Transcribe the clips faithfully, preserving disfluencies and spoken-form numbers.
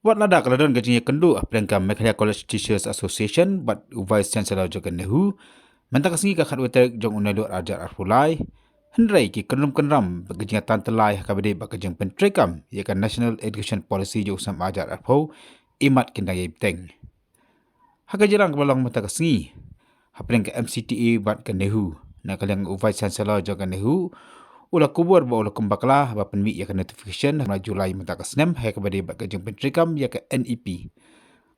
Wat lada ka la don ka jingïakynduh hapdeng ka Meghalaya College Teachers Association bad u Vice Chancellor jong ka NEHU, mynta ka sngi ka khatwei tarik jong u Nailur arhajar arphew lai, hynrei ki kynrum kynram bad ka jingïatan tyllai ha kaba ïadei bad ka jingpyntreikam ïa ka National Education Policy jong u snem arhajar arphew, imat kin dang ïai bteng. Ha ka jingïalang kaba long mynta ka sngi hapdeng ka MCTA bad ka NEHU, na ka liang u Vice Chancellor jong ka NEHU u la kubur ba u la kum bakla ba pynmih ïa ka notification ha July mynta ka snem ha kaba ïadei bad ka jingpyntreikam ïa ka NEP.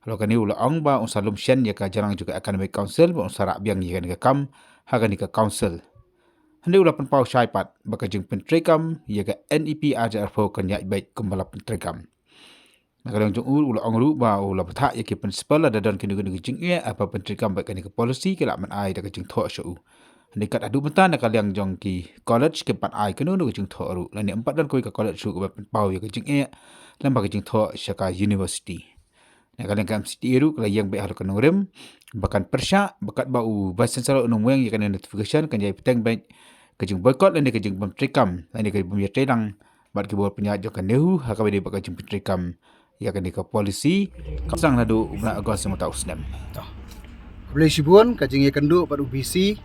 Halor kane u la ong ba un sa lum shen ïa ka jingïalang jong ka Academic Council ba un sa rah biang ïa kane ka kam ha kane ka council. Hynrei u la pynpaw shai pat ba ka jingpyntreikam ïa ka NEP arhajar arphew kan ïaid beit kumba la pyntreikam. Na ka liang jong u u la ong ruh ba u la bthah ïa ki principal lada don kino kino ki jingeh haba pyntreikam bad kane ka policy ki lah ban ai da ka jingthoh sha u. Hynrei kat haduh mynta na ka liang jong ki college kim pat ai kano kano ka jingthoh ruh, lane ym pat don kawei ka college ruh kaba pynpaw ïa ka jingeh lem bad ka jingthoh sha ka university. Na ka liang ka MCTA ruh ka la ïeng beit halor ka nongrim ba kan pyrshah ba katba u Vice Chancellor un ym weng ïa kane notification kan ïai bteng beit ka jingboycott lane ka jingbymtreikam lane ka bym ïatreilang bad ki bor pynïaid jong ka NEHU ha kaba ïadei bad ka jingpyntreikam ïa kane ka policy ka sdang naduh u bnai August mynta u snem. To. Khublei shibun. Ka jingïakynduh bad u VC,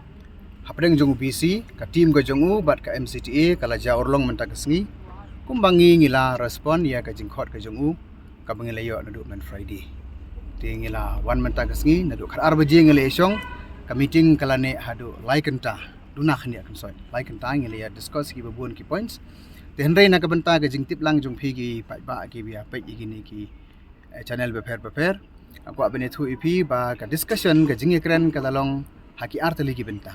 hapdeng jong u VC, ka team ka jong u bad ka MCTA ka la jia urlong mynta ka sngi. Kumba ngi ngi la respond ïa ka jingkhot ka jong u kaba ngi la ïoh naduh mynne Friday. Te ngi la wan mynta ka sngi naduh khatar baje ngi la ïashong, ka meeting ka la neh haduh lai kynta. Duna khyndiat kynsoit, lai kynta ngi la ïa discuss kiba bun ki points. Te hynrei na ka bynta ka jingtip lang jong phi ki paidbah kiba ïa peit ïa kine ki, eh, channel bapher bapher, nga kwah ban ïathuh ïa phi ba ka discussion, ka jingïakren ka la long ha ki artylli ki bynta.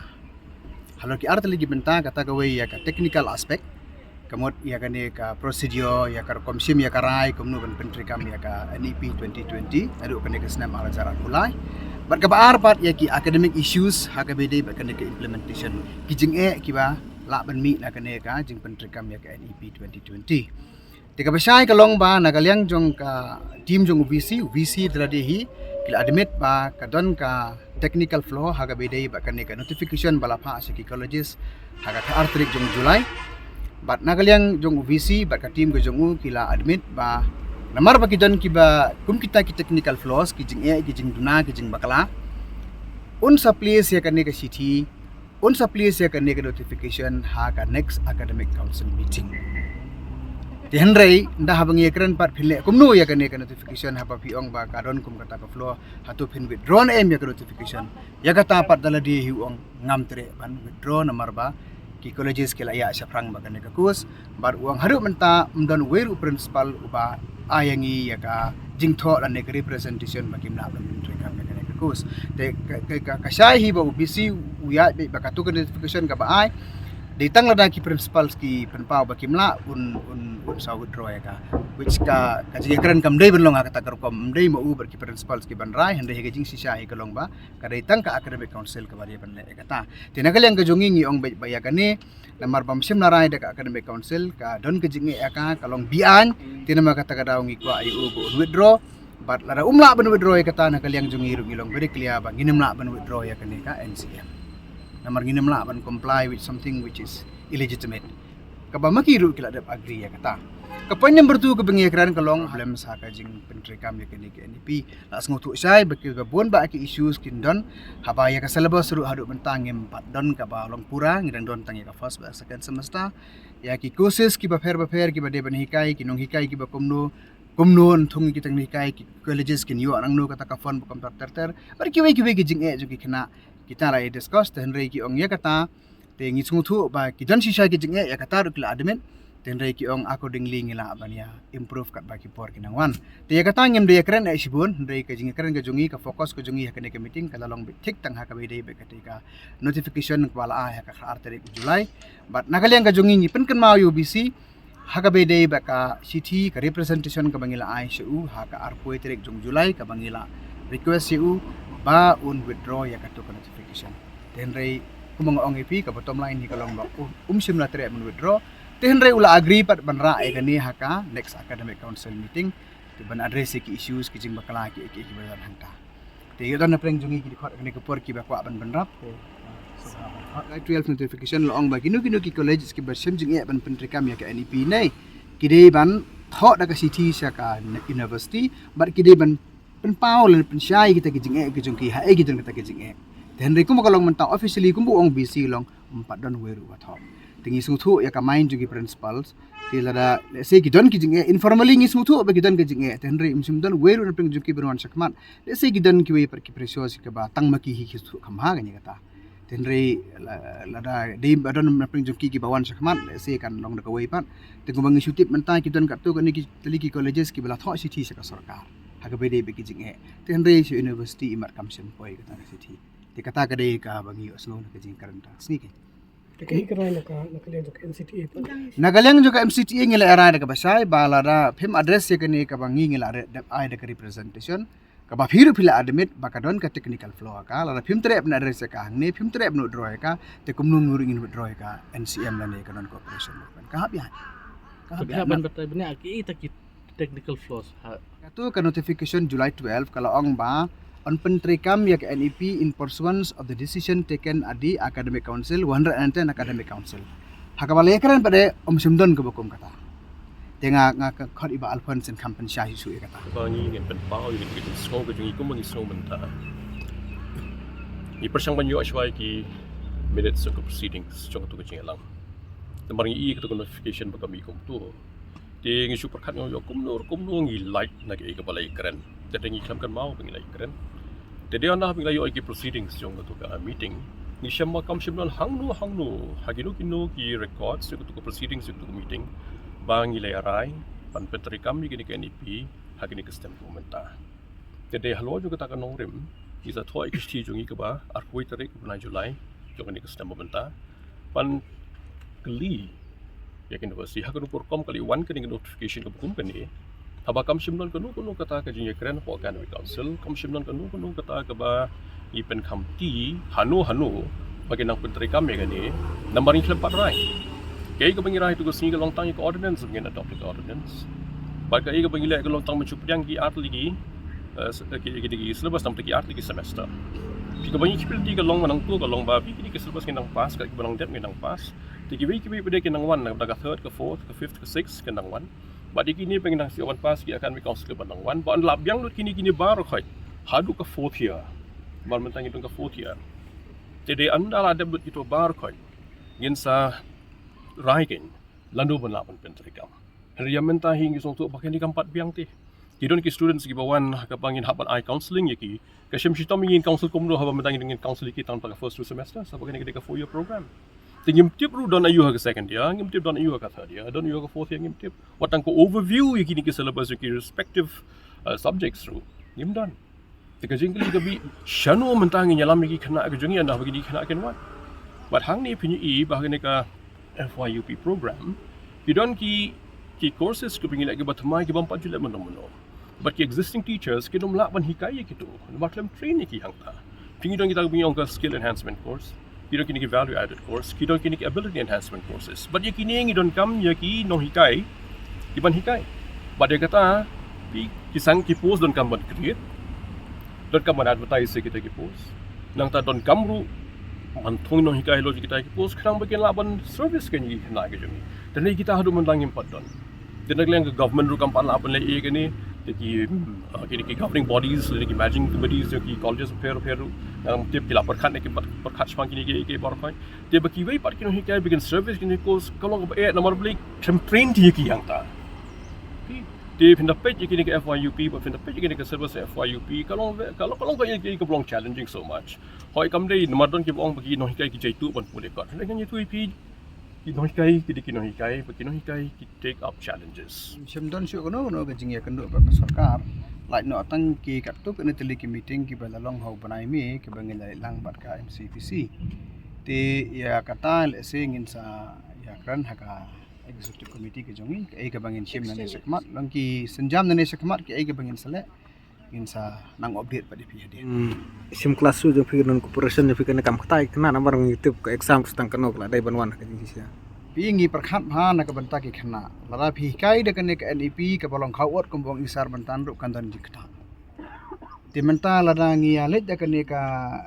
Halor ki artylli ki bynta, kata kawei ïa ka technical aspect, ka mut ïa kane ka procedure, ïa ka rukom shim ïa ka rai kumno ban pyntreikam ïa ka NEP twenty twenty naduh kane ka snem arhajar arphew lai. Bad kaba ar pat ïa ki academic issues ha kaba ïadei bad kane ka implementation, ki jingeh kiba lah ban mih na kane ka jingpyntreikam ïa ka NEP twenty twenty. Te kaba shai ka long ba na ka liang jong ka team jong u VC, u VC te lade hi ki la admit ba ka don ka technical flaw ha kaba ïadei bad kane ka notification ba la phah sha ki colleges ha ka khatar tarik jong July. Bad na ka liang jong u VC bad ka team ka jong u ki la admit ba namar ba ki don kiba kum kita ki technical flaws, ki jingeh, ki jingduna, ki jingbakla, un sa place ïa kane ka shithi, un sa place ïa kane ka notification ha ka next academic council meeting. Te hynrei ynda haba ngi ïakren pat phin leh kumno ïa kane ka notification haba phi ong ba ka don kum kata ka flaw, hato phin withdraw ne em ïa ka notification? Ïa kata pat da lade hi u ong ngam treh ban withdraw namar ba ki colleges ki la ïa shaphrang bad kane ka course. Bad u ong haduh mynta ym don uwei ruh u principal uba ai ïa ngi ïa ka jingthoh lane ka representation ba kim lah ban pyntreikam ïa kane ka course. Te ka, ka, ka, ka shai hi ba u VC u ïaid beit ba kato ka notification kaba ai, dei tang lada ki principals ki pynpaw ba kim lah, un, un, un sa withdraw ïa ka. Which ka, ka jingïakren kam dei ban long ha kata ka rukom, ym dei ma u bad ki principals ki ban rai, hynrei hi ka jingshisha hi ka long ba ka dei tang ka academic council kaba dei ban leh ïa kata. Te na ka liang ka jong ngi ngi ong beit ba ïa kane namar bym shym la rai da ka academic council, ka don ka jingeh ïa ka, ka long beaiñ. Te namar kata ka daw ngi kwah ïa u ba un withdraw. Bad lada um lah ban withdraw ïa kata, na ka liang jong ngi ruh ngi long very clear ba ngin ym lah ban withdraw ïa kane ka NCM. Namar ngin ym lah ban comply with something which is illegitimate, kaba ma ki ruh ki la dep agree ïa kata. Ka point number two kaba ngi ïakren ka long ha lem sa ka jingpyntreikam ïa kane ka NEP. La sngewthuh shai ba kiba bun bah ki issues kin don haba ïa ka syllabus ruh haduh mynta ngim pat don kaba long pura, ngi dang don tang ïa ka first bad second semester. Ïa ki courses kiba pher bapher kiba dei ban hikai, ki nonghikai kiba kumno kumno, nthung ki tang hikai, ki colleges kin ïoh nangno kata ka fund ba kumta ter ter. Bad kiwei kiwei ki jingeh jong ki khynnah kita la ïa discuss, te hynrei ki ong ïa kata, te ngi sngewthuh ba ki don shisha ki jingeh, ïa kata ruh ki la admit. Te hynrei ki ong accordingly ngi lah ban ïa improve katba ki por ki nang wan. Te ïa kata ngim da ïakren eh shibun, hynrei ka jingïakren ka jong ngi, ka focus ka jong ngi ha kane ka meeting ka la long beit thik tang ha kaba ïadei bad kata ka notification kaba la ai ha ka khatar tarik July. Bad na ka liang ka jong ngi ngi pynkynmaw ïa u VC ha kaba ïadei bad ka shithi, ka representation kaba ngi la ai sha u ha ka arphew tarik jong July, kaba ngi la request ïa u ba un withdraw ïa kato ka notification. Te hynrei kumba nga ong ïa phi, ka bottom line hi ka long ba u, um shym la treh ban withdraw. Te hynrei u la agree pat ban rah ïa kane ha ka next academic council meeting, te ban address ïa ki issues, ki jingbakla, ki, ki, kiba don hangta. Te ïa don na pdeng jong ngi ki dkhot kane ka por kiba kwah ban bynrap. Te, uh, so, uh, twelve notification la ong ba kino kino ki colleges kiba shim jingeh ban pyntreikam ïa ka NEP ne ki dei ban thoh da ka shithi sha ka university bad ki dei ban pynpaw lane pynshai kita ki jingeh ki jong ki ha ei ki don kata ki jingeh. Te hynrei kumba ka long mynta officially kumba ong VC long ym pat don wei ruh ba thoh. Te ngi sngewthuh ïa ka mind jong ki principals. Te lada lehse ki don ki jingeh informally ngi sngewthuh ba ki don ki jingeh. Te hynrei ym shym don wei ruh na pdeng jong ki ban wan shakhmat. Lehse ki don kiwei pat ki pressure shi kaba tang ma ki hi ki sngewthuh kham ha kane kata. Te hynrei lada dei ba don na pdeng jong ki kiba wan shakhmat lehse kan long da kawei pat. Te kumba ngi shu tip mynta ki don katto katne ki tylli ki colleges kiba la thoh shithi sha ka sorkar ha kaba dei ba ki jingeh. Te hynrei sha university imat kam shym poi kata ka shithi. Te kata ka dei kaba ngi ïohsngew na ka jingkren ta sngi ki. Te ka hi ka rai na ka na ka liang jong ka MCTA pat. Na ka liang jong ka MCTA ngi la rai da kaba shai ba lada phim address ïa kane kaba ngi ngi la dep ai da ka representation. Kaba phi ruh phi la admit ba ka don ka technical flaw ka, lada phim treh ban address ïa ka hangne, phim treh ban withdraw ïa ka, te kumno ngi ruh ngin withdraw ïa ka NCM lane ka non cooperation movement. Ka hap ïa. Ka hap ïa. Ban batai bniah ki ita ki technical flaws ha. Katu ka notification July twelve ka la ong ba yn pyntreikam ïa ka NEP in pursuance of the decision taken at the Academic Council one hundred and ten Academic Council. Ha kaba la ïakren pat de ym shym don kaba kum kata. Te nga nga ka khot i Bah Alphonse in kham pynshai shuh ïa kata. Ba ngi ngin pynpaw ïa ka jingsngew ka jong ngi kumba ngi sngew mynta. Ngi pyrshang ban ïoh shuwa ïa ki minutes of the proceedings jong katu ka jingïalang. Namar ngi i katu ka notification ba ka mih kumtu. Te ngi shu pyrkhat ngi ïoh kumno kumno ngi lait na kaei kaba la ïakren. Te ngi khlem kynmaw ba ngi la ïakren. Te dei ynda ba ngi la ïoh ïa ki proceedings jong katu ka meeting. Ngi shem ba kam shym don hangno hangno ha kino kino ki records jong katu ka proceedings jong katu ka meeting ba ngi la ïarai ban pyntreikam ïa kane ka NEP ha kane ka stem ka mynta. Te dei halor jong kata ka nongrim ngi sa thoh ïa ka shithi jong ngi kaba arphew tarik u bnai July jong kane ka stem ka mynta. Ban kylli ïa ka university ha kano ka rukom ka la wan kane ka notification kaba kum kane. Haba kam shym don kano kano kata ka jingïakren hapoh academic council, kam shym don kano kano kata kaba ngi pynkhamti hano hano ba ki nang pyntreikam ïa kane. Namar ngi khlem pat rai. Kaei kaba ngi rai tu ka sngi ka long tang ïa ka ordinance, ba ngin adopt ïa ka ordinance. Bad kaei kaba ngi leh ka long tang ban shu pdiang ki ar tylli ki eh, s- eh, ki, ki, ki syllabus tang ki ar tylli ki semester. Phi kaba ngi kipil ti ka long ba nangtu ka long ba phi kine ki syllabus ngi nang pass, ka kiba nang dep ngi nang pass. Te kiwei kiwei pat de ki nang wan na ka third, ka fourth, ka fifth, ka sixth ki nang wan. Bad ïa kine pat ngi nang shu wan pass ki academic council ba nang wan. Ba yn lah biang lut kine kine baroh khoit haduh ka fourth year. Namar mynta ngi don ka fourth year. Te dei ynda la dep lut kito baroh khoit ngin sa rai kein lano ban lah ban pyntreikam. Hynrei ïa mynta hi ngi sngewthuh ba kane kam pat biang te. Ki don ki students kiba wan ha kaba ngin hap ban ai counselling ïa ki. Ka shem shitom ïa ngin counsel kumno haba mynta ngin counsel ïa ki tang ka first two semester, sa ba kane ka dei ka four year program. Te ngim tip ruh don aïu ha ka second year, ngim tip don aïu ha ka third year, don aïu ha ka fourth year ngim tip. Wat tang ka overview ïa kine ki syllabus ïa ki respective uh, subjects ruh ngim don. Te ka jingkylli ka bih shano mynta ngin ïalam ïa ki khynnah ka jong ngi ynda ba kine ki khynnah kin wan. Bad hangne phin ïohi ba ha kane ka FYUP program ki don ki ki courses kiba ngi leh kiba thymmai kiba ym pat ju leh mynno mynno. Bad ki existing teachers kim lah ban hikai ïa kito namar khlem train ïa ki hangta. Phi ngi don kita kiba ngi ong ka skill enhancement course, ki don kine ki value added course, ki don kine ki ability enhancement courses. Bad ïa kine ngi donkam ïa ki nonghikai ki ban hikai. Bad ïa kata phi ki sang ki post donkam ban create, donkam ban advertise ïa kita ki post. Nangta donkam ruh ban thung nonghikai halor kita ki post khnang ba kin lah ban service ïa kine ki khynnah ki jong ngi. Te ne kita haduh mynta ngim pat don. Te na ka liang ka government ruh kam pat lah ban leh ei ei kane. Te ki, ah, kine ki governing bodies, kine ki managing committees jong ki colleges pher pher ruh ngam tip ki la pyrkhat ne kim pat pyrkhat shaphang kine ki, ki baroh khoit. Te ba kiwei pat ki nonghikai ba kin service kine ki course ka long kaba eh namar balei khlem train ïa ki hangta. Te phin da peit ïa kine ki FYUP, ba phin da peit ïa kine ki syllabus FYUP ka long, ka long, ka long ka, ka long challenging so much. Hooid kam dei namar don kiba ong ba ki nonghikai ki jaituh ban pule kot. Hynrei ngan ïathuh ïa phi, ki nonghikai ki dei ki nonghikai, ba ki nonghikai ki take up challenges. Shim don shuh kano kano ka jingïakynduh bad ka sorkar. Lait noh tang ki katto katne tylli ki meeting kiba la long ha u bnai May kiba ngi la leit lang bad ka MCPC. Te ïa kata lehse ngin sa ïakren ha ka executive committee ka jong ngi, kaei kaba ngin shim nangne shakhmat, long ki sienjam nangne shakhmat kaei kaba ngin sa leh. Ngin sa nang update pat ïa phi hadien. Hmm. Shim klas shuh jong phi non cooperation ïa phi kane kam kata ïa kane namar ngi tip ka exam ka tang kano ka la dei ban wan ka jingshisha. Phi ngi pyrkhat bha na ka bynta ki khynnah. Lada phi hikai da kane ka NEP kaba long khaw ot kumba ong i Sir Bantan ruh kan don jingkynnoh. Te mynta lada ngi ïa leit da kane ka,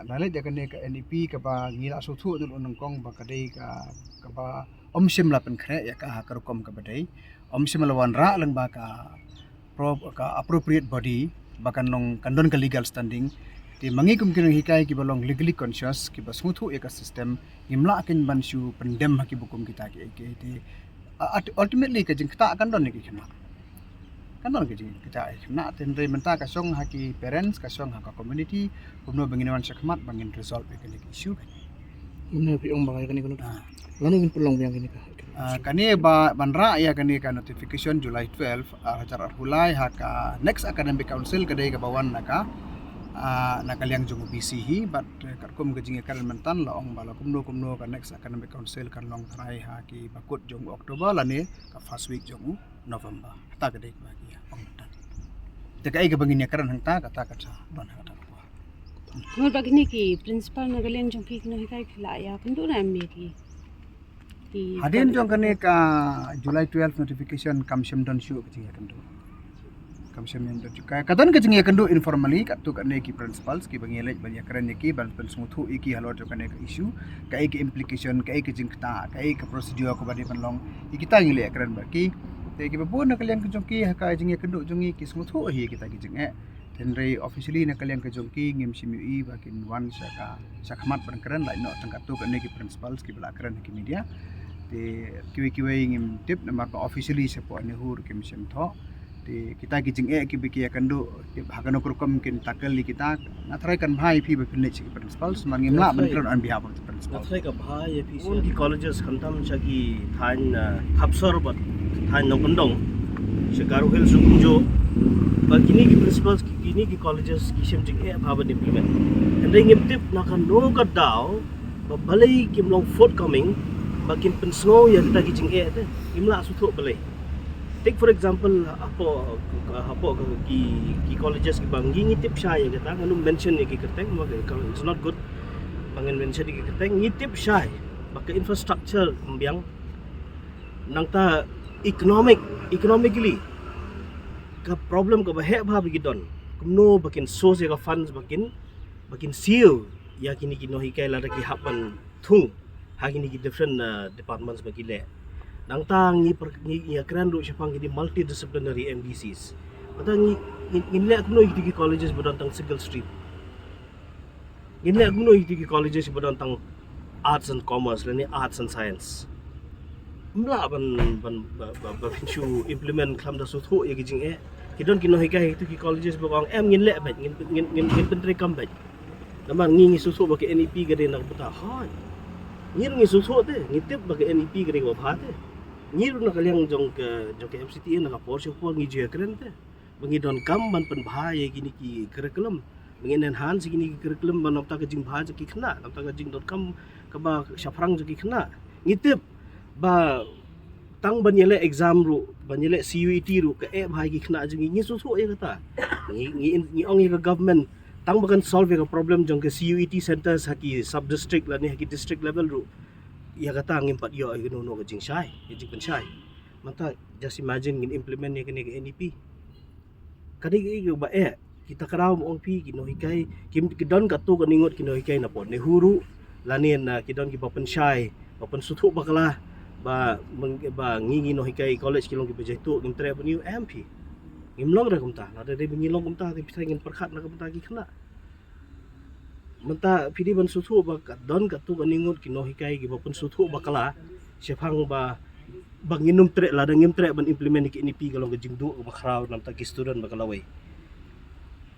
la leit da kane ka NEP kaba ngi la sngewthuh da u nyngkong ba ka dei ka, kaba Ym shym la pynkhreh ïa ka ha ka rukom kaba dei. Ym shym la wanrah lyngba ka pro-, ka appropriate body ba kan long, kan don ka legal standing. Te ma ngi kum ki nonghikai kiba long legally conscious, kiba sngewthuh ïa ka system, ngim lah kein ban shu pyndem ha kiba kum kita kiei kiei. Te, uh, ult-, ultimately ka jingktah kan don ïa ki khynnah. Kan don ka jingktah ïa ki khynnah, te hynrei mynta ka shong ha ki parents, ka shong ha ka community, kumno ba ngin wan shakhmat ba ngin resolve ïa kane ka issue kan. Kumno phi ong ba ïa kane ka nud? Ah. Lano ngin pynlong biang kane ka? Ah, kane ba, ban rah ïa kane ka notification July twelve, ar hajar arphew lai ha ka next academic council ka dei kaba wan na ka, ah, na ka liang jong u B C hi, bad, eh, katkum ka jingïakren mynta la ong ba la kumno kumno ka next academic council kan long tharai ha ki bakut jong u October lane ka first week jong u November. Kata ka dei kaba ki ong mynta. Te kaei kaba ngin ïakren hangta, kata ka sa don hangta. Mut ba kine ki principal na ka liang jong phi ki nonghikai phi la ïakynduh ne em ïa ki? Hadien jong kane ka July twelve notification kam shym don shuh ka jingïakynduh. Kam shym don shuh. Ka, ka don ka jingïakynduh informally katto katne ki principals kiba ngi leit ban ïakren ïa ki, ban pynsngewthuh ïa ki halor jong kane ka issue, kaei ka implication, kaei ka jingktah, kaei ka procedure kaba dei ban long, ïa kita ngi leit ïakren bad ki. Te kiba bun na ka liang ka jong ki ha ka jingïakynduh jong ngi ki sngewthuh hi ïa kita ki jingeh. Te hynrei officially na ka liang ka jong ki ngim shym ïohi ba kin wan sha ka, shakhmat ban kren, lait noh tang katto katne ki principals kiba la kren ha ki media. Te kiwei kiwei ngim tip namar ba officially shapoh NEHU ruh kim shym thoh. Te kita ki jingeh kiba ki ïakynduh, tip ha kano ka rukom kin tackle ïa kita. Nga tharai kan bha ïa phi ba phin leit sha ki principals, namar ngim lah ban kren on behalf of the principals. Nga tharai ka bha ïa phi. Bun ki colleges khamtam sha ki thaiñ, uh, Khapsor bad thaiñ Nongkyndong, sha Garo Hills ruh kumjuh. Ba kine ki principals, ki, kine ki colleges ki shem jingeh bha ban implement. Hynrei ngim tip na kano ka daw ba balei kim long forthcoming ba kin pynsngew ïa kita ki jingeh te. Ngim lah sngewthuh balei. Take for example, hapoh, hapoh ki, ki colleges kiba ngi, ngi tip shai ïa kata, ngan ym mention ïa ki kyrteng, namar ka, it's not good ba ngan mention ïa ki kyrteng. Ngi tip shai ba ka infrastructure ym biang, nangta economic, economically ka problem kaba heh bha ba ki don. Kumno ba kin source ïa ka funds ba kin, ba kin siew ïa kine ki nonghikai lada ki hap ban thung ha kine ki different, uh, departments ba ki leh. Nangta ngi per-, ngi, ngi ïakren ruh shaphang kine multidisciplinary M D Cs. Nangta ngi, ngi, ngin leh kumno ïa kito ki colleges ba don tang single stream. Ngin leh kumno ïa kito ki colleges ba don tang arts and commerce lane arts and science. Ym lah ban, ban, ba, ba, ba phin shu implement khlem da sngewthuh ïa ki jingeh. Ki don ki nonghikai ha kito ki colleges ba ong em ngin leh beit, ngin, ngin, ngin, ngin pyntreikam beit. Namar ngi ngi sngewthuh ba ka N E P ka dei na ka bynta. Hooid. Ngi ruh ngi sngewthuh te, ngi tip ba ka N E P ka dei kaba bha te. Ngi ruh na ka liang jong ka, jong ka M C T A na ka por sha ka por ngi ju ïakren te ba ngi donkam ban pynbha ïa kine ki curriculum. Ba ngin enhance ïa kine ki curriculum ba na bynta ka jingbha jong ki khynnah, na bynta ka jingdonkam kaba shaphrang jong ki khynnah. Ngi tip ba tang ban ïaleh exam ruh, ban ïaleh C U E T ruh, ka eh bha ïa ki khynnah jong ngi, ngi sngewthuh ïa kata. Ngi, ngi, ngi ong ïa ka government, tang ba kan solve ïa ka problem jong ka C U E T centers ha ki sub district lane ha ki district level ruh, ïa kata ngim pat ïoh ïa kano kano ka jingshai, ka jingpynshai. Mynta just imagine ngin implement ïa kane ka N E P. Ka dei kaei kaba eh, kita kynmaw, ong phi, ki nonghikai, ki, ki don katto katne ngut ki nonghikai na pdeng NEHU ruh, lane na ki don kiba pynshai, ba pynsngewthuh bakla ba, ba ngi, ngi nonghikai college ki long kiba jaituh, ngim treh ban ïoh, em phi. Ngim long re kumta, lada dei ba ngi long kumta te phi tharai ngin pyrkhat na ka bynta ki khynnah. Mynta phi dei ban sngewthuh ba ka don katto katne ngut ki nonghikai kiba pynsngewthuh bakla shaphang ba, ba ngin ym treh, lada ngim treh ban implement ïa ka N E P ka long ka jingduh kaba khraw na bynta ki student ba ka lawei.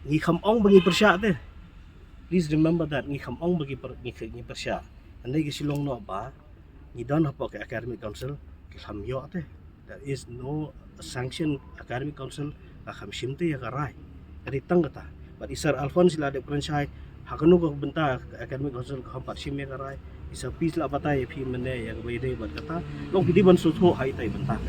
Ngi kham ong ba ngi pyrshah te. Please remember that, ngi kham ong ba ngi pyr-, ngi, ngi pyrshah. Hynrei ka shu long noh ba ngi don hapoh ka academic council, ki kham ïoh te. There is no sanction, academic council ka kham shim te ïa ka rai. Ka dei tang kata. Bad i Sir Alphonse la dep kren shai, ha kano ka bynta ka academic council ka kham pat shim ïa ka rai. I Sir P la batai ïa phi mynne ïa kaba ïadei bad kata. Long phi dei ban sngewthuh ha ita i bynta.